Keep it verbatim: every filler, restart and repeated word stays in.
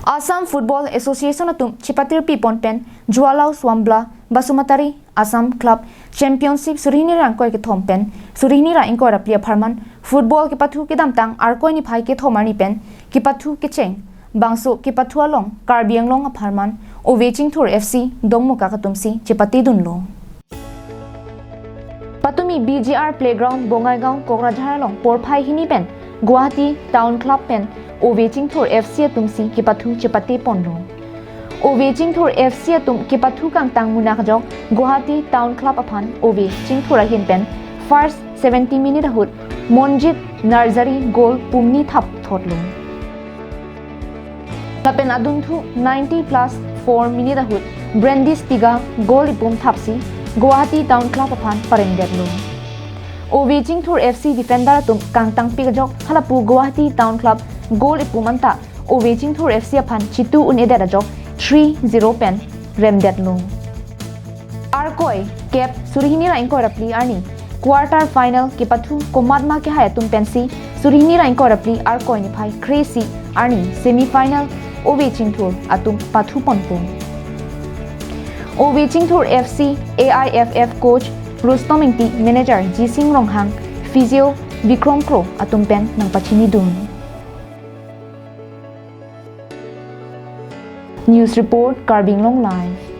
Assam Football Association atum chipatir pipon pen Jualao Swambla Basumatary Assam Club Championship suri hini ra ingkoi kethom pen suri hini ra ingkoi ra phli apharman football kepathu kedamtang Arkoi niphai kethom arni pen kepathu kecheng bangso kepathu along Karbi Anglong apharman Ove Chingthur F C Dongmukak atumsi chepatedunlo. Patumi B G R Playground Bongaigaon Kokrajhar along porphai hini pen Guwahati Town Club pen Ove Chingthur F C atumsi kepathu chepate ponlo. Ove Chingthur F C atum kepathu kangtang munak ajok Guwahati Town Club aphan Ove Chingthur ahin pen first seventy minute ahut Monjit Narzary goal pumni thap thotlo. Lapen adunthu ninety plus four minute ahut Brandy Stiga goal ipum thapsi Guwahati Town Club aphan paremdetlo. Ove Chingthur F C defender atum kangtangpik ajok halapu Guwahati Town Club goal ipum anta Ove Chingthur F C aphan chitu un-edet ajok three zero pen remdetlo. Arkoi kep suri hini ra ingkoi ra phli arni quarter final kepathu komatma kehai atum pensi suri hini ra ingkoi ra phli Arkoi niphai kre-isi arni semi final Ove Chingthur atum pathu ponpo. Ove Chingthur F C A I F F coach Rustom Ingti, manager Jising Ronghang, physio Bikrom Kro atum pen nangpachinidun. News report, Karbi Anglong Live.